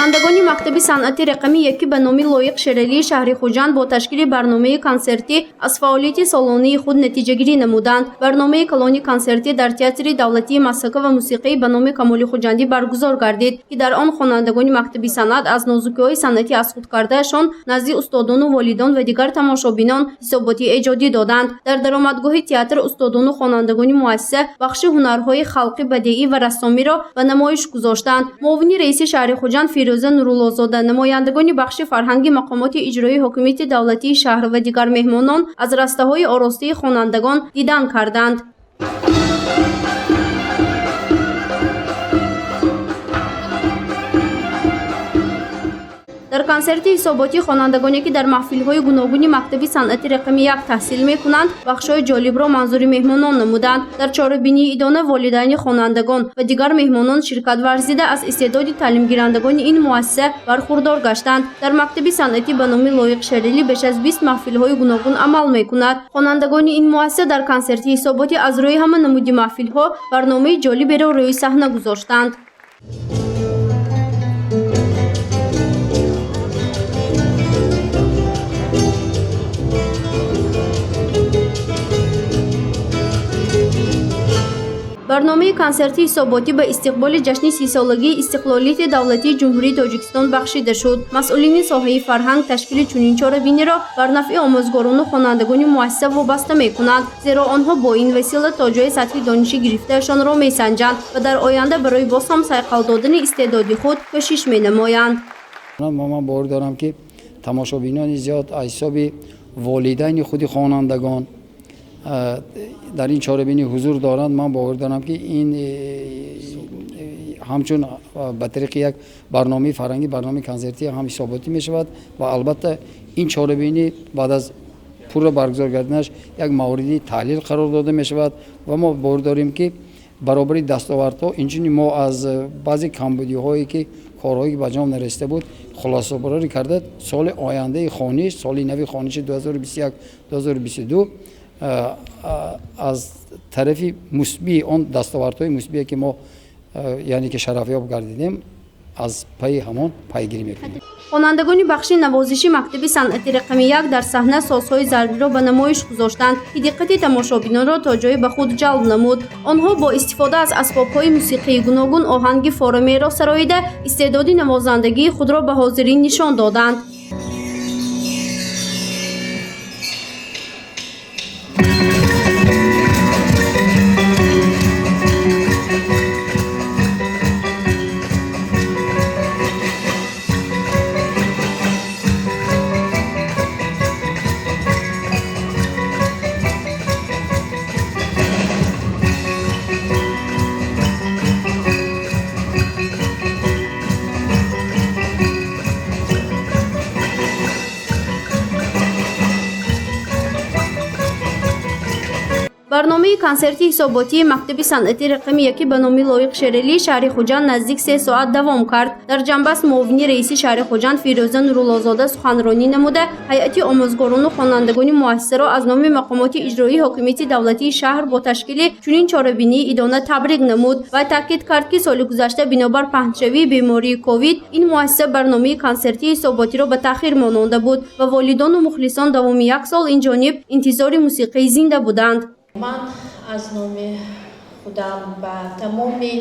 Хонандагони мактаби санъати рақами яки ба номи Лоиқ Шералии шаҳри Хуҷанд бо ташкили барномаи консертӣ аз фаъолияти солонаи худ натиҷагирӣ намуданд. Барномаи калони консертӣ дар Театри давлатии масхака ва мусиқӣ ба номи Камоли Хуҷандӣ баргузор гардид, ки дар он хонандагони мактаби санъат аз нозукиҳои санъатӣ аз худ кардаашон назди устодону волидон ва дигар тамошобинон ҳисоботи эҷодӣ доданд. Дар даромадгоҳи театр устодону хонандагони муассиса бахши ҳунарҳои халқӣ, бадеӣ ва рассомиро ба намоиш гузоштанд. Муовини раиси шаҳри Хуҷанд Фирӯза Нуруллозода, намояндагони бахши фарҳанги мақомоти иҷроии ҳокимияти давлатии шаҳр ва дигар меҳмонон аз растаҳои оростаи хонандагон дидан карданд. Дар консерти ҳисоботӣ хонандагоне, ки дар маҳфилҳои гуногуни мактаби санъати рақами як таҳсил мекунанд, бахшҳои ҷолибро манзури меҳмонон намуданд. Дар чорабинии идона волидайни хонандагон ва дигар меҳмонон ширкат варзида, аз истеъдоди таълимгирандагони ин муассиса бархурдор гаштанд. Дар мактаби санъатӣ ба номи Лоиқ Шералӣ беш аз 20 маҳфилҳои гуногун амал мекунад. Хонандагони ин муассиса дар консерти ҳисоботӣ аз рӯи ҳама намуди маҳфилҳо барномаи ҷолиберо рӯи саҳна гузоштанд. Барномаи консерти ҳисоботӣ ба истиқболи ҷашни 30-солагии истиқлолияти давлатии Ҷумҳурии Тоҷикистон бахшида шуд. Масъулини соҳаи фарҳанг ташкили чунин чорабиниро бар нафъи омӯзгорону хонандагони муассиса вобаста мекунанд, зеро онҳо бо ин васила то ҷои сатҳи донишӣ гирифтаашонро месанҷанд ва дар оянда барои боз ҳам сайқал додани истеъдоди худ кӯшиш менамоянд. Ман бовар дорам, ки тамошобинони зиёд аз ҳисоби волидайни худи хонандагон дар ин чорабинӣ ҳузур доранд. Ман бовар дорам, ки ин ҳамчун ба тариқи як барномаи фарҳангӣ, барномаи консертӣ ҳам ҳисоботӣ мешавад ва албатта ин чорабинӣ баъд аз пурра баргузор гардинаш як мавриди таҳлил қарор дода мешавад ва мо бовар дорем, ки баробари дастовардҳо инчунин мо аз баъзе камбудиҳое, ки корҳое ки ба ҷом нарасида буд, хулосабарорӣ карда, соли ояндаи хониш, соли нави хониши 2021-2022 аз тарафи мусбии он дастовардҳои мусбие, ки мо яъне ки шарафёб гардидем, аз пайи ҳамон пайгирӣ мекунем. Хонандагони бахши навозиши мактаби санъати рақами як дар саҳна созҳои зарбиро ба намоиш гузоштанд, ки диққати тамошобинонро то ҷое ба худ ҷалб намуд. Онҳо бо истифода аз асбобҳои мусиқии гуногун оҳанги форамеро сароида, истеъдоди навозандагии худро ба ҳозирин нишон доданд. Барномаи консерти ҳисоботии мактаби санъати рақами яки ба номи Лоиқ Шералии шаҳри Хуҷанд наздик 3 соат давом кард. Дар ҷанбаст муовини раиси шаҳри Хуҷанд Фирӯза Нуруллозода суханронӣ намуда, ҳайати омӯзгорону хонандагони муассисаро аз номи мақомоти иҷроии ҳокимияти давлатии шаҳр бо ташкили чунин чорабинии идона табрик намуд ва таъкид кард, ки соли гузашта бинобар паҳншавии бемории ковид ин муассиса барномаи консертии ҳисоботиро ба таъхир мононда буд ва волидону мухлисон давоми як сол ин ҷониб интизори мусиқии зинда буданд. Ман аз номи худам ба тамоми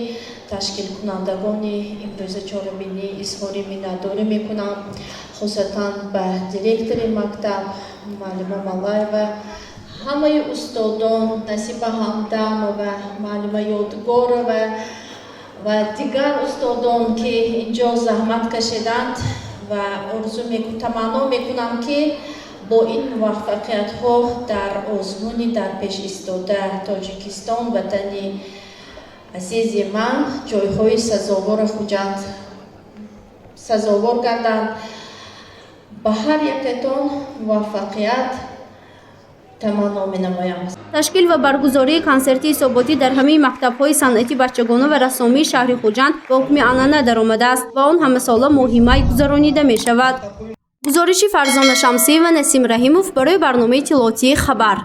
ташкилкунандагони имрӯза чорабинӣ изҳори миннатдорӣ мекунам, хусусан ба директори мактаб муаллима Малаева, ҳамаи устодон Насиба Ҳамдамова, муаллима Ёдгорова ва дигар устодон, ки инҷо заҳмат кашиданд, ва орзу таманно мекунам, ки бо ин муваффақиятҳо дар озмуни дар пеш истода Тоҷикистон ватани азизи ман ҷойҳои сазовори Хуҷанд сазовор гарданд. Ба ҳар якатон муваффақият таманно менамоям. Ташкил ва баргузории консерти ҳисоботӣ дар ҳамаи мактабҳои санъати бачагона ва рассомии шаҳри Хуҷанд ба ҳукми анъана даромадааст ва он ҳамасола моҳи май гузаронида мешавад. Гузориши Фарзона Шамсиева, Насим Раҳимов барои барномаи иттилоотии «Хабар».